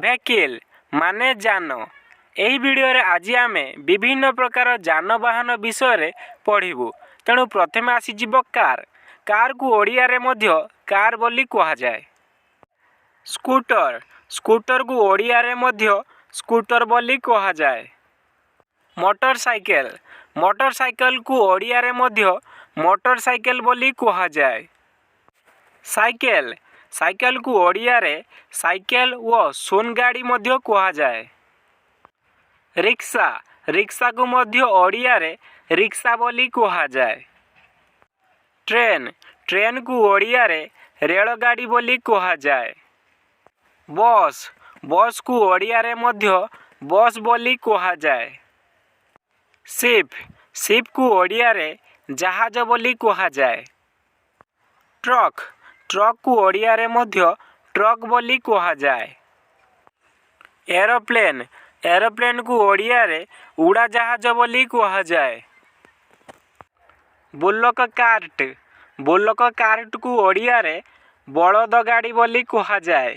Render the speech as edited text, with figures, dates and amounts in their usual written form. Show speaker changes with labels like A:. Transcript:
A: Vehicle ମାନେ ଯାନ। ଏହି ଭିଡ଼ିଓରେ ଆଜି ଆମେ ବିଭିନ୍ନ ପ୍ରକାର ଯାନବାହନ ବିଷୟରେ ପଢ଼ିବୁ। ତେଣୁ ପ୍ରଥମେ ଆସିଯିବ କାର୍। କାର୍କୁ ଓଡ଼ିଆରେ ମଧ୍ୟ କାର୍ ବୋଲି କୁହାଯାଏ। ସ୍କୁଟର। ସ୍କୁଟରକୁ ଓଡ଼ିଆରେ ମଧ୍ୟ ସ୍କୁଟର ବୋଲି କୁହାଯାଏ। Motor cycle. ମୋଟର ସାଇକେଲକୁ ଓଡ଼ିଆରେ ମଧ୍ୟ ମୋଟର ସାଇକେଲ ବୋଲି କୁହାଯାଏ। ସାଇକେଲ। ସାଇକେଲକୁ ଓଡ଼ିଆରେ ସାଇକେଲ ଓ ଶୂନ ଗାଡ଼ି ମଧ୍ୟ କୁହାଯାଏ। ରିକ୍ସା। ରିକ୍ସାକୁ ମଧ୍ୟ ଓଡ଼ିଆରେ ରିକ୍ସା ବୋଲି କୁହାଯାଏ। ଟ୍ରେନ୍। ଟ୍ରେନ୍କୁ ଓଡ଼ିଆରେ ରେଳଗାଡ଼ି ବୋଲି କୁହାଯାଏ। ବସ୍। ବସ୍କୁ ଓଡ଼ିଆରେ ମଧ୍ୟ ବସ୍ ବୋଲି କୁହାଯାଏ। ସିପ୍। ସିପ୍କୁ ଓଡ଼ିଆରେ ଜାହାଜ ବୋଲି କୁହାଯାଏ। ଟ୍ରକ୍। ଟ୍ରକ୍କୁ ଓଡ଼ିଆରେ ମଧ୍ୟ ଟ୍ରକ୍ ବୋଲି କୁହାଯାଏ। ଏରୋପ୍ଲେନ୍। ଏରୋପ୍ଲେନ୍କୁ ଓଡ଼ିଆରେ ଉଡ଼ାଜାହାଜ ବୋଲି କୁହାଯାଏ। ବୁଲକ୍ କାର୍ଟ। ବୁଲକ୍ କାର୍ଟକୁ ଓଡ଼ିଆରେ ବଳଦ ଗାଡ଼ି ବୋଲି କୁହାଯାଏ।